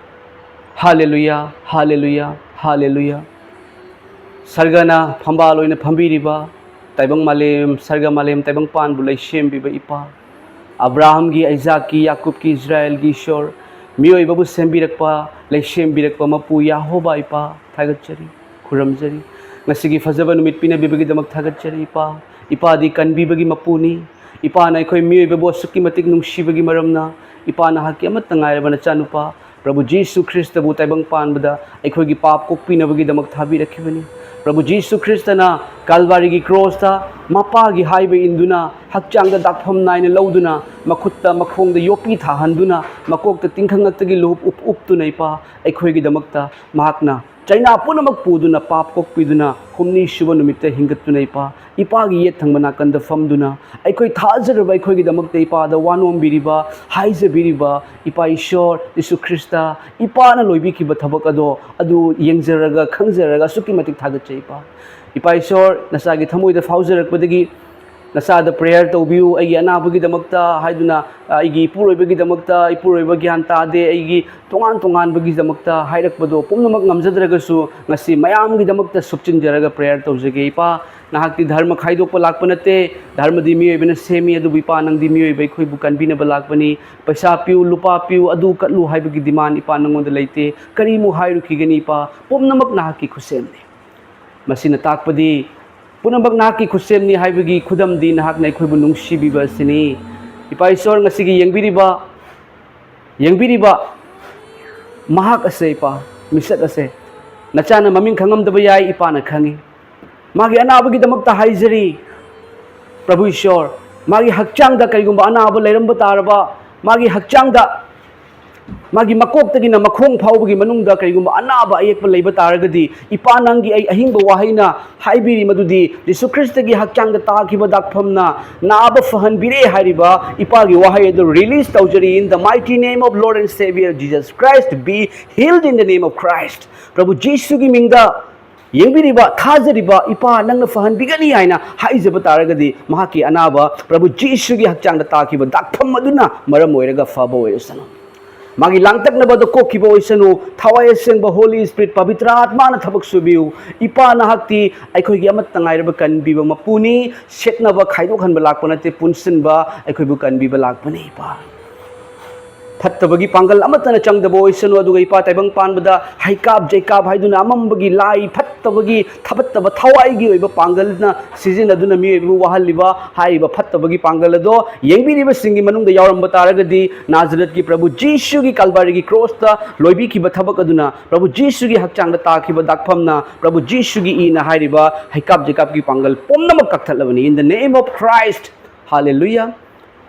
ꯍꯥꯂꯦꯂꯨꯌꯥ, ꯍꯥꯂꯦꯂꯨꯌꯥ, ꯍꯥꯂꯦꯂꯨꯌꯥ꯫ ꯁꯔꯒꯅ ꯐꯝꯕꯥꯜ ꯑꯣꯏꯅ ꯐꯝꯕꯤꯔꯤꯕ ꯇꯥꯏꯕꯪ ꯃꯥꯂꯦꯝ, ꯁꯔꯒ ꯃꯥꯂꯦꯝ ꯇꯥꯏꯕꯪ ꯄꯥꯟꯕꯨ ꯂꯩꯁꯦꯝꯕꯤꯕ ꯏꯄꯥ, ꯑꯕ꯭ꯔꯥꯍꯝꯒꯤ, ꯑꯩꯖꯥꯛꯀꯤ, ꯌꯥꯀꯨꯕꯀꯤ, ꯏꯁꯔꯥꯌꯦꯜꯒꯤ ꯏꯁꯣꯔ, ꯃꯤꯑꯣꯏꯕꯕꯨ ꯁꯦꯝꯕꯤꯔꯛꯄ, ꯂꯩꯁꯦꯝꯕꯤꯔꯛꯄ ꯃꯄꯨ ꯌꯥꯍꯣꯕꯥ ꯏꯄꯥ, ꯊꯥꯒꯠꯆꯔꯤ, ꯈꯨꯔꯨꯝꯖꯔꯤ꯫ ꯉꯁꯤꯒꯤ ꯐꯖꯕ ꯅꯨꯃꯤꯠ ꯄꯤꯅꯕꯤꯕꯒꯤꯗꯃꯛ ꯊꯥꯒꯠꯆꯔꯤ ꯏꯄꯥ꯫ ꯏꯄꯥꯗꯤ ꯀꯟꯕꯤꯕꯒꯤ ꯃꯄꯨꯅꯤ꯫ ꯏꯄꯥꯅ ꯑꯩꯈꯣꯏ ꯃꯤꯑꯣꯏꯕꯕꯨ ꯑꯁꯨꯛꯀꯤ ꯃꯇꯤꯛ ꯅꯨꯡꯁꯤꯕꯒꯤ ꯃꯔꯝꯅ ꯏꯄꯥ ꯅꯍꯥꯛꯀꯤ ꯑꯃꯠꯇ ꯉꯥꯏꯔꯕ ꯅꯆꯥꯅꯨꯄꯥ ꯄ꯭ꯔꯚꯨ ꯖꯤꯁꯨ ꯈ꯭ꯔꯤꯁꯇꯕꯨ ꯇꯥꯏꯕꯪ ꯄꯥꯟꯕꯗ ꯑꯩꯈꯣꯏꯒꯤ ꯄꯥꯞ ꯀꯣꯛꯄꯤꯅꯕꯒꯤꯗꯃꯛ ꯊꯥꯕꯤꯔꯛꯈꯤꯕꯅꯤ꯫ ꯄ꯭ꯔꯚꯨ ꯖꯤꯁꯨ ꯈ꯭ꯔꯤꯁꯇꯅ ꯀꯥꯜꯚꯥꯔꯤꯒꯤ ꯀ꯭ꯔꯣꯁꯇ ꯃꯄꯥꯒꯤ ꯍꯥꯏꯕ ꯏꯟꯗꯨꯅ, ꯍꯛꯆꯥꯡꯗ ꯗꯥꯛꯐꯝ ꯅꯥꯏꯅ ꯂꯧꯗꯨꯅ, ꯃꯈꯨꯠꯇ ꯃꯈꯣꯡꯗ ꯌꯣꯠꯄꯤ ꯊꯥꯍꯟꯗꯨꯅ, ꯃꯀꯣꯛꯇ ꯇꯤꯡꯈꯪ ꯉꯛꯇꯒꯤ ꯂꯨꯍꯨꯞ ꯎꯞ ꯎꯞꯇꯨꯅ ꯏꯄꯥ ꯑꯩꯈꯣꯏꯒꯤꯗꯃꯛꯇ ꯃꯍꯥꯛꯅ ꯆꯩꯅꯥ ꯄꯨꯝꯅꯃꯛ ꯄꯨꯗꯨꯅ ꯄꯥꯞ ꯀꯣꯛꯄꯤꯗꯨꯅ ꯍꯨꯝꯅꯤ ꯁꯨꯕ ꯅꯨꯃꯤꯠꯇ ꯍꯤꯡꯒꯠꯇꯨꯅ ꯏꯄꯥ, ꯏꯄꯥꯒꯤ ꯌꯦꯠ ꯊꯪꯕ ꯅꯥꯀꯟꯗ ꯐꯝꯗꯨꯅ ꯑꯩꯈꯣꯏ ꯊꯥꯖꯔꯕ ꯑꯩꯈꯣꯏꯒꯤꯗꯃꯛꯇ ꯏꯄꯥꯗ ꯋꯥ ꯅꯣꯝꯕꯤꯔꯤꯕ, ꯍꯥꯏꯖꯕꯤꯔꯤꯕ ꯏꯄꯥ ꯏꯁꯣꯔ ꯖꯤꯁꯨ ꯈ꯭ꯔꯤꯁꯇ, ꯏꯄꯥꯅ ꯂꯣꯏꯕꯤꯈꯤꯕ ꯊꯕꯛ ꯑꯗꯣ, ꯑꯗꯨ ꯌꯦꯡꯖꯔꯒ ꯈꯪꯖꯔꯒ ꯑꯁꯨꯛꯀꯤ ꯃꯇꯤꯛ ꯊꯥꯒꯠꯆꯩ ꯏꯄꯥ꯫ ꯏꯄꯥ ꯏꯁꯣꯔ, ꯅꯆꯥꯒꯤ ꯊꯃꯣꯏꯗ ꯐꯥꯎꯖꯔꯛꯄꯗꯒꯤ ꯅꯆꯥꯗ ꯄ꯭ꯔꯦꯌꯔ ꯇꯧꯕꯤꯌꯨ, ꯑꯩꯒꯤ ꯑꯅꯥꯕꯒꯤꯗꯃꯛꯇ ꯍꯥꯏꯗꯨꯅ, ꯑꯩꯒꯤ ꯏꯄꯨꯔꯣꯏꯕꯒꯤꯗꯃꯛꯇ, ꯏꯄꯨꯔꯣꯏꯕ ꯒ꯭ꯌꯥꯟ ꯇꯥꯗꯦ, ꯑꯩꯒꯤ ꯇꯣꯉꯥꯟ ꯇꯣꯉꯥꯟꯕꯒꯤꯗꯃꯛꯇ ꯍꯥꯏꯔꯛꯄꯗꯣ ꯄꯨꯝꯅꯃꯛ ꯉꯝꯖꯗ꯭ꯔꯒꯁꯨ ꯉꯁꯤ ꯃꯌꯥꯝꯒꯤꯗꯃꯛꯇ ꯁꯨꯞꯆꯤꯟꯖꯔꯒ ꯄ꯭ꯔꯦꯌꯔ ꯇꯧꯖꯒꯦ ꯏꯄꯥ꯫ ꯅꯍꯥꯛꯇꯤ ꯙꯔꯃ ꯈꯥꯏꯗꯣꯛꯄ ꯂꯥꯛꯄ ꯅꯠꯇꯦ, ꯙꯔꯃꯗꯤ ꯃꯤꯑꯣꯏꯕꯅ ꯁꯦꯝꯃꯤ, ꯑꯗꯨꯕꯨ ꯏꯄꯥ ꯅꯪꯗꯤ ꯃꯤꯑꯣꯏꯕ ꯑꯩꯈꯣꯏꯕꯨ ꯀꯟꯕꯤꯅꯕ ꯂꯥꯛꯄꯅꯤ꯫ ꯄꯩꯁꯥ ꯄꯤꯌꯨ, ꯂꯨꯄꯥ ꯄꯤꯌꯨ, ꯑꯗꯨ ꯀꯠꯂꯨ ꯍꯥꯏꯕꯒꯤ ꯗꯤꯃꯥꯟ ꯏꯄꯥ ꯅꯪꯉꯣꯟꯗ ꯂꯩꯇꯦ꯫ ꯀꯔꯤꯃꯨꯛ ꯍꯥꯏꯔꯨꯈꯤꯒꯅꯤ ꯏꯄꯥ? ꯄꯨꯝꯅꯃꯛ ꯅꯍꯥꯛꯀꯤ ꯈꯨꯠꯁꯦꯝꯅꯤ꯫ ꯃꯁꯤꯅ ꯇꯥꯛꯄꯗꯤ ꯄꯨꯝꯅꯃꯛ ꯅꯍꯥꯛꯀꯤ ꯈꯨꯠꯁꯦꯝꯅꯤ ꯍꯥꯏꯕꯒꯤ ꯈꯨꯗꯝꯗꯤ ꯅꯍꯥꯛꯅ ꯑꯩꯈꯣꯏꯕꯨ ꯅꯨꯡꯁꯤꯕꯤꯕ ꯑꯁꯤꯅꯤ꯫ ꯏꯄꯥ ꯏꯁꯣꯔ, ꯉꯁꯤꯒꯤ ꯌꯦꯡꯕꯤꯔꯤꯕ, ꯌꯦꯡꯕꯤꯔꯤꯕ ꯃꯍꯥꯛ ꯑꯁꯦ ꯏꯄꯥ, ꯃꯤꯁꯛ ꯑꯁꯦ ꯅꯆꯥꯅ ꯃꯃꯤꯡ ꯈꯪꯉꯝꯗꯕ ꯌꯥꯏ, ꯏꯄꯥꯅ ꯈꯪꯉꯤ꯫ ꯃꯥꯒꯤ ꯑꯅꯥꯕꯒꯤꯗꯃꯛꯇ ꯍꯥꯏꯖꯔꯤ ꯄ꯭ꯔꯚꯨ ꯏꯁꯣꯔ, ꯃꯥꯒꯤ ꯍꯛꯆꯥꯡꯗ ꯀꯔꯤꯒꯨꯝꯕ ꯑꯅꯥꯕ ꯂꯩꯔꯝꯕ ꯇꯥꯔꯕ, ꯃꯥꯒꯤ ꯍꯛꯆꯥꯡꯗ ꯃꯥꯒꯤ ꯃꯀꯣꯛꯇꯒꯤꯅ ꯃꯈꯣꯡ ꯐꯥꯎꯕꯒꯤ ꯃꯅꯨꯡꯗ ꯀꯔꯤꯒꯨꯝꯕ ꯑꯅꯥꯕ ꯑꯌꯦꯛꯄ ꯂꯩꯕ ꯇꯥꯔꯒꯗꯤ, ꯏꯄꯥ ꯅꯪꯒꯤ ꯑꯩ ꯑꯍꯤꯡꯕ ꯋꯥꯍꯩꯅ ꯍꯥꯏꯕꯤꯔꯤ ꯃꯗꯨꯗꯤ ꯖꯤꯁꯨ ꯈ꯭ꯔꯤꯁꯇꯒꯤ ꯍꯛꯆꯥꯡꯗ ꯇꯥꯈꯤꯕ ꯗꯥꯛꯐꯝꯅ ꯅꯥꯕ ꯐꯍꯟꯕꯤꯔꯦ ꯍꯥꯏꯔꯤꯕ ꯏꯄꯥꯒꯤ ꯋꯥꯍꯩ ꯑꯗꯨ ꯔꯤꯂꯤꯁ ꯇꯧꯖꯔꯤ꯫ In the mighty name of Lord and Savior Jesus Christ, be healed in the name of Christ. ꯄ꯭ꯔꯚꯨ ꯖꯤꯁꯨꯒꯤ ꯃꯤꯡꯗ ꯌꯦꯡꯕꯤꯔꯤꯕ, ꯊꯥꯖꯔꯤꯕ ꯏꯄꯥ ꯅꯪꯅ ꯐꯍꯟꯕꯤꯒꯅꯤ ꯍꯥꯏꯅ ꯍꯥꯏꯖꯕ ꯇꯥꯔꯒꯗꯤ, ꯃꯍꯥꯛꯀꯤ ꯑꯅꯥꯕ ꯄ꯭ꯔꯚꯨ ꯖꯤꯁꯨꯒꯤ ꯍꯛꯆꯥꯡꯗ ꯇꯥꯈꯤꯕ ꯗꯥꯛꯐꯝ ꯑꯗꯨꯅ ꯃꯔꯝ ꯑꯣꯏꯔꯒ ꯐꯕ ꯑꯣꯏꯔꯁꯅꯨ꯫ ꯃꯥꯒꯤ ꯂꯥꯡꯇꯛꯅꯕꯗ ꯀꯣꯛꯈꯤꯕ ꯑꯣꯏꯁꯅꯨ꯫ ꯊꯋꯥꯏ ꯑꯁꯦꯡꯕ Holy Spirit, ꯄꯕꯤꯇ꯭ꯔ ꯑꯥꯠꯃꯥꯅ ꯊꯕꯛ ꯁꯨꯕꯤꯌꯨ꯫ ꯏꯄꯥ, ꯅꯍꯥꯛꯇꯤ ꯑꯩꯈꯣꯏꯒꯤ ꯑꯃꯠꯇ ꯉꯥꯏꯔꯕ ꯀꯟꯕꯤꯕ ꯃꯄꯨꯅꯤ꯫ ꯁꯦꯠꯅꯕ ꯈꯥꯏꯗꯣꯛꯍꯟꯕ ꯂꯥꯛꯄ ꯅꯠꯇꯦ, ꯄꯨꯟꯁꯤꯟꯕ, ꯑꯩꯈꯣꯏꯕꯨ ꯀꯟꯕꯤꯕ ꯂꯥꯛꯄꯅꯤ ꯏꯄꯥ꯫ ꯐꯠꯇꯕꯒꯤ ꯄꯥꯡꯒꯜ ꯑꯃꯠꯇꯅ ꯆꯪꯗꯕ ꯑꯣꯏꯁꯅꯨ꯫ ꯑꯗꯨꯒ ꯏꯄꯥ, ꯇꯥꯏꯕꯪ ꯄꯥꯟꯕꯗ ꯍꯩꯀꯥꯞ ꯖꯩꯀꯥꯞ ꯍꯥꯏꯗꯨꯅ ꯑꯃꯝꯕꯒꯤ ꯂꯥꯏ, ꯐꯠꯇꯕꯒꯤ, ꯐꯠꯇꯕ ꯊꯋꯥꯏꯒꯤ ꯑꯣꯏꯕ ꯄꯥꯡꯒꯜꯅ ꯁꯤꯖꯤꯟꯅꯗꯨꯅ ꯃꯤꯑꯣꯏꯕꯕꯨ ꯋꯥꯍꯜꯂꯤꯕ ꯍꯥꯏꯔꯤꯕ ꯐꯠꯇꯕꯒꯤ ꯄꯥꯡꯒꯜ ꯑꯗꯣ ꯌꯦꯡꯕꯤꯔꯤꯕꯁꯤꯡꯒꯤ ꯃꯅꯨꯡꯗ ꯌꯥꯎꯔꯝꯕ ꯇꯥꯔꯒꯗꯤ, ꯅꯥꯖꯔꯠꯀꯤ ꯄ꯭ꯔꯚꯨ ꯖꯤꯁꯨꯒꯤ ꯀꯜꯚꯥꯔꯤꯒꯤ ꯀ꯭ꯔꯣꯁꯇ ꯂꯣꯏꯕꯤꯈꯤꯕ ꯊꯕꯛ ꯑꯗꯨꯅ, ꯄ꯭ꯔꯚꯨ ꯖꯤꯁꯨꯒꯤ ꯍꯛꯆꯥꯡꯗ ꯇꯥꯈꯤꯕ ꯗꯥꯛꯐꯝꯅ, ꯄ꯭ꯔꯚꯨ ꯖꯤꯁꯨꯒꯤ ꯏꯅ ꯍꯥꯏꯔꯤꯕ ꯍꯩꯀꯥꯞ ꯖꯩꯀꯥꯞꯀꯤ ꯄꯥꯡꯒꯜ ꯄꯨꯝꯅꯃꯛ ꯀꯛꯊꯠꯂꯕꯅꯤ꯫ In the name of Christ. Hallelujah.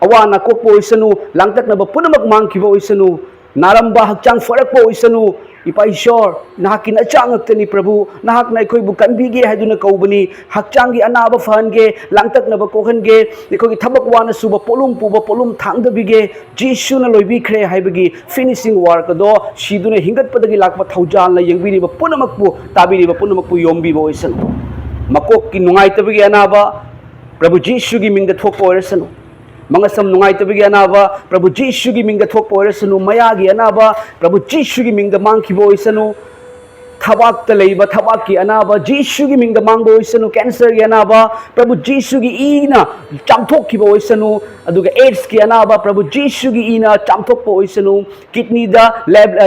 ꯑꯋꯥ ꯑꯅꯥ ꯀꯣꯛꯄ ꯑꯣꯏꯁꯅꯨ, ꯂꯥꯡꯇꯛꯅꯕ ꯄꯨꯝꯅꯃꯛ ꯃꯥꯡꯈꯤꯕ ꯑꯣꯏꯁꯅꯨ, ꯅꯥꯔꯝꯕ ꯍꯛꯆꯥꯡ ꯐꯔꯛꯄ ꯑꯣꯏꯁꯅꯨ꯫ ꯏꯄꯥ ꯏꯁꯣꯔ, ꯅꯍꯥꯛꯀꯤ ꯅꯆꯥ ꯉꯥꯛꯇꯅꯤ ꯄ꯭ꯔꯚꯨ, ꯅꯍꯥꯛꯅ ꯑꯩꯈꯣꯏꯕꯨ ꯀꯟꯕꯤꯒꯦ ꯍꯥꯏꯗꯨꯅ ꯀꯧꯕꯅꯤ꯫ ꯍꯛꯆꯥꯡꯒꯤ ꯑꯅꯥꯕ ꯐꯍꯟꯒꯦ, ꯂꯥꯡꯇꯛꯅꯕ ꯀꯣꯛꯍꯟꯒꯦ, ꯑꯩꯈꯣꯏꯒꯤ ꯊꯕꯛ ꯋꯥꯅ ꯁꯨꯕ ꯄꯣꯠꯂꯨꯝ ꯄꯨꯕ ꯄꯣꯠꯂꯨꯝ ꯊꯥꯡꯗꯕꯤꯒꯦ꯫ ꯖꯤꯁꯨꯅ ꯂꯣꯏꯕꯤꯈ꯭ꯔꯦ ꯍꯥꯏꯕꯒꯤ finishing work ꯑꯗꯣ ꯁꯤꯗꯨꯅ ꯍꯤꯡꯒꯠꯄꯗꯒꯤ ꯂꯥꯛꯄ ꯊꯧꯖꯥꯜꯅ ꯌꯦꯡꯕꯤꯔꯤꯕ ꯄꯨꯝꯅꯃꯛꯄꯨ, ꯇꯥꯕꯤꯔꯤꯕ ꯄꯨꯝꯅꯃꯛꯄꯨ ꯌꯣꯝꯕꯤꯕ ꯑꯣꯏꯁꯅꯨ꯫ ꯃꯀꯣꯛꯀꯤ ꯅꯨꯡꯉꯥꯏꯇꯕꯒꯤ ꯑꯅꯥꯕ, ꯄ꯭ꯔꯚꯨ ꯖꯤꯁꯨꯒꯤ ꯃꯤꯡꯗ ꯊꯣꯛꯄ ꯑꯣꯏꯔꯁꯅꯨ꯫ ꯃꯉꯛꯁꯝ ꯅꯨꯡꯉꯥꯏꯇꯕꯒꯤ ꯑꯅꯥꯕ, ꯄ꯭ꯔꯚꯨ ꯖꯤꯁꯨꯒꯤ ꯃꯤꯡꯗ ꯊꯣꯛꯄ ꯑꯣꯏꯔꯁꯅꯨ꯫ ꯃꯌꯥꯒꯤ ꯑꯅꯥꯕ, ꯄ꯭ꯔꯚꯨ ꯖꯤꯁꯨꯒꯤ ꯃꯤꯡꯗ ꯃꯥꯡꯈꯤꯕ ꯑꯣꯏꯁꯅꯨ꯫ ꯊꯕꯥꯛꯇ ꯂꯩꯕ ꯊꯕꯥꯛꯀꯤ ꯑꯅꯥꯕ, ꯖꯤꯁꯨꯒꯤ ꯃꯤꯡꯗ ꯃꯥꯡꯕ ꯑꯣꯏꯁꯅꯨ꯫ ꯀꯦꯟꯁꯔꯒꯤ ꯑꯅꯥꯕ, ꯄ꯭ꯔꯚꯨ ꯖꯤꯁꯨꯒꯤ ꯏꯅ ꯆꯥꯝꯊꯣꯛꯈꯤꯕ ꯑꯣꯏꯁꯅꯨ꯫ ꯑꯗꯨꯒ ꯑꯦꯗꯁꯀꯤ ꯑꯅꯥꯕ, ꯄ꯭ꯔꯚꯨ ꯖꯤꯁꯨꯒꯤ ꯏꯅ ꯆꯥꯝꯊꯣꯛꯄ ꯑꯣꯏꯁꯅꯨ꯫ ꯀꯤꯠꯅꯤꯗ ꯂꯦꯞ-,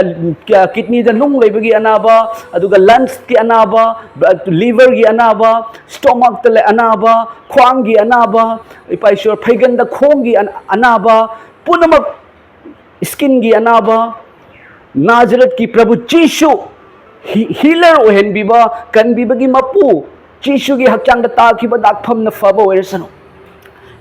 ꯑ, ꯀꯤꯠꯅꯤꯗ ꯅꯨꯡ ꯂꯩꯕꯒꯤ ꯑꯅꯥꯕ, ꯑꯗꯨꯒ ꯂꯪꯁꯀꯤ ꯑꯅꯥꯕ, ꯂꯤꯚꯔꯒꯤ ꯑꯅꯥꯕ, ꯁ꯭ꯇꯣꯃꯛꯇ ꯂꯩ ꯑꯅꯥꯕ, ꯈ꯭ꯋꯥꯡꯒꯤ ꯑꯅꯥꯕ, ꯏꯄꯥ ꯏꯁꯣꯔ, ꯐꯩꯒꯟꯗ ꯈꯣꯡꯒꯤ ꯑꯅꯥꯕ ꯄꯨꯝꯅꯃꯛ, ꯁ꯭ꯀꯤꯟꯒꯤ ꯑꯅꯥꯕ, ꯅꯥꯖꯔꯠꯀꯤ ꯄ꯭ꯔꯚꯨ ꯖꯤꯁꯨ, ꯍꯤ-, ꯍꯤꯂꯔ ꯑꯣꯏꯍꯟꯕꯤꯕ, ꯀꯟꯕꯤꯕꯒꯤ ꯃꯄꯨ, ꯖꯤꯁꯨꯒꯤ ꯍꯛꯆꯥꯡꯗ ꯇꯥꯈꯤꯕ ꯗꯥꯛꯐꯝꯅ ꯐꯕ ꯑꯣꯏꯔꯁꯅꯨ꯫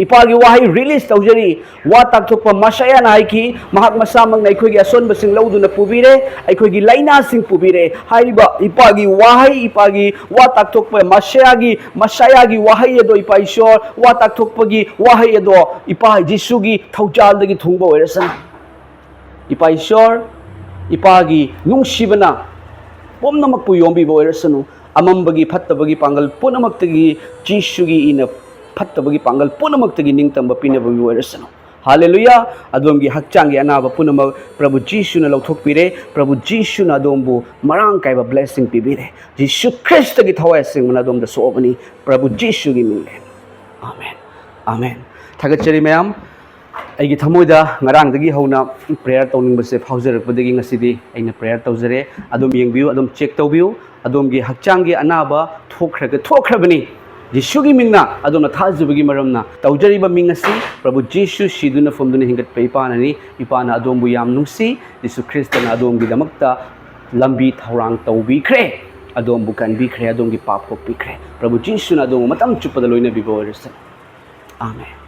ꯏꯄꯥꯒꯤ ꯋꯥꯍꯩ ꯔꯤꯂꯤꯁ ꯇꯧꯖꯔꯤ꯫ ꯋꯥ ꯇꯥꯛꯊꯣꯛꯄ ꯃꯁꯥꯌꯥꯅ ꯍꯥꯏꯈꯤ, ꯃꯍꯥꯛ ꯃꯁꯥꯃꯛꯅ ꯑꯩꯈꯣꯏꯒꯤ ꯑꯁꯣꯟꯕꯁꯤꯡ ꯂꯧꯗꯨꯅ ꯄꯨꯕꯤꯔꯦ, ꯑꯩꯈꯣꯏꯒꯤ ꯂꯥꯏꯅꯥꯁꯤꯡ ꯄꯨꯕꯤꯔꯦ꯫ ꯍꯥꯏꯔꯤꯕ ꯏꯄꯥꯒꯤ ꯋꯥꯍꯩ, ꯏꯄꯥꯒꯤ ꯋꯥ ꯇꯥꯛꯊꯣꯛꯄ ꯃꯁꯥꯌꯥꯒꯤ, ꯃꯁꯥꯌꯥꯒꯤ ꯋꯥꯍꯩ ꯑꯗꯣ, ꯏꯄꯥ ꯏꯁꯣꯔ, ꯋꯥ ꯇꯥꯛꯊꯣꯛꯄꯒꯤ ꯋꯥꯍꯩ ꯑꯗꯣ ꯏꯄꯥ ꯖꯤꯁꯨꯒꯤ ꯊꯧꯖꯥꯜꯗꯒꯤ ꯊꯨꯡꯕ ꯑꯣꯏꯔꯁꯅꯨ꯫ ꯏꯄꯥ ꯏꯁꯣꯔ, ꯏꯄꯥꯒꯤ ꯅꯨꯡꯁꯤꯕꯅ ꯄꯨꯝꯅꯃꯛꯄꯨ ꯌꯣꯝꯕꯤꯕ ꯑꯣꯏꯔꯁꯅꯨ꯫ ꯑꯃꯝꯕꯒꯤ, ꯐꯠꯇꯕꯒꯤ ꯄꯥꯡꯒꯜ ꯄꯨꯝꯅꯃꯛꯇꯒꯤ ꯖꯤꯁꯨꯒꯤ ꯏꯅ ꯐꯠꯇꯕꯒꯤ ꯄꯥꯡꯒꯜ ꯄꯨꯝꯅꯃꯛꯇꯒꯤ ꯅꯤꯡꯇꯝꯕ ꯄꯤꯅꯕ ꯑꯣꯏꯔꯁꯅꯨ꯫ ꯍꯥꯂꯦꯂꯨꯌꯥ! ꯑꯗꯣꯝꯒꯤ ꯍꯛꯆꯥꯡꯒꯤ ꯑꯅꯥꯕ ꯄꯨꯝꯅꯃꯛ ꯄ꯭ꯔꯚꯨ ꯖꯤꯁꯨꯅ ꯂꯧꯊꯣꯛꯄꯤꯔꯦ꯫ ꯄ꯭ꯔꯚꯨ ꯖꯤꯁꯨꯅ ꯑꯗꯣꯝꯕꯨ ꯃꯔꯥꯡ ꯀꯥꯏꯕ blessing ꯄꯤꯕꯤꯔꯦ꯫ ꯖꯤꯁꯨ ꯈ꯭ꯔꯤꯁꯇꯒꯤ ꯊꯋꯥꯏ ꯑꯁꯦꯡꯕꯅ ꯑꯗꯣꯝꯗ ꯁꯣꯛꯑꯕꯅꯤ꯫ ꯄ꯭ꯔꯚꯨ ꯖꯤꯁꯨꯒꯤ ꯃꯤꯡꯅꯦ꯫ ꯑꯃꯦꯟ꯫ ꯑꯃꯦꯟ꯫ ꯊꯥꯒꯠꯆꯔꯤ ꯃꯌꯥꯝ꯫ ꯑꯩꯒꯤ ꯊꯃꯣꯏꯗ ꯉꯔꯥꯡꯗꯒꯤ ꯍꯧꯅ prayer ꯇꯧꯅꯤꯡꯕꯁꯦ ꯐꯥꯎꯖꯔꯛꯄꯗꯒꯤ ꯉꯁꯤꯗꯤ ꯑꯩꯅ prayer ꯇꯧꯖꯔꯦ꯫ ꯑꯗꯨꯝ ꯌꯦꯡꯕꯤꯌꯨ, ꯑꯗꯨꯝ check ꯇꯧꯕꯤꯌꯨ꯫ ꯑꯗꯣꯝꯒꯤ ꯍꯛꯆꯥꯡꯒꯤ ꯑꯅꯥꯕ ꯊꯣꯛꯈ꯭ꯔꯒ, ꯊꯣꯛꯈ꯭ꯔꯕꯅꯤ꯫ ꯖꯤꯁꯨꯒꯤ ꯃꯤꯡꯅ ꯑꯗꯣꯝꯅ ꯊꯥꯖꯕꯒꯤ ꯃꯔꯝꯅ ꯇꯧꯖꯔꯤꯕ ꯃꯤꯡ ꯑꯁꯤ ꯄ꯭ꯔꯚꯨ ꯖꯤꯁꯨ ꯁꯤꯗꯨꯅ ꯐꯨꯝꯗꯨꯅ ꯍꯤꯡꯒꯠꯄ ꯏꯄꯥꯅꯅꯤ꯫ ꯏꯄꯥꯅ ꯑꯗꯣꯝꯕꯨ ꯌꯥꯝ ꯅꯨꯡꯁꯤ꯫ ꯖꯤꯁꯨ ꯈ꯭ꯔꯤꯁꯇꯅ ꯑꯗꯣꯝꯒꯤꯗꯃꯛꯇ ꯂꯝꯕꯤ ꯊꯧꯔꯥꯡ ꯇꯧꯕꯤꯈ꯭ꯔꯦ꯫ ꯑꯗꯣꯝꯕꯨ ꯀꯟꯕꯤꯈ꯭ꯔꯦ꯫ ꯑꯗꯣꯝꯒꯤ ꯄꯥꯞ ꯀꯣꯛꯄꯤꯈ꯭ꯔꯦ꯫ ꯄ꯭ꯔꯚꯨ ꯖꯤꯁꯨꯅ ꯑꯗꯣꯝꯕꯨ ꯃꯇꯝ ꯆꯨꯞꯄꯗ ꯂꯣꯏꯅꯕꯤꯕ ꯑꯣꯏꯔꯁꯅꯨ꯫ ꯑꯃꯦꯟ꯫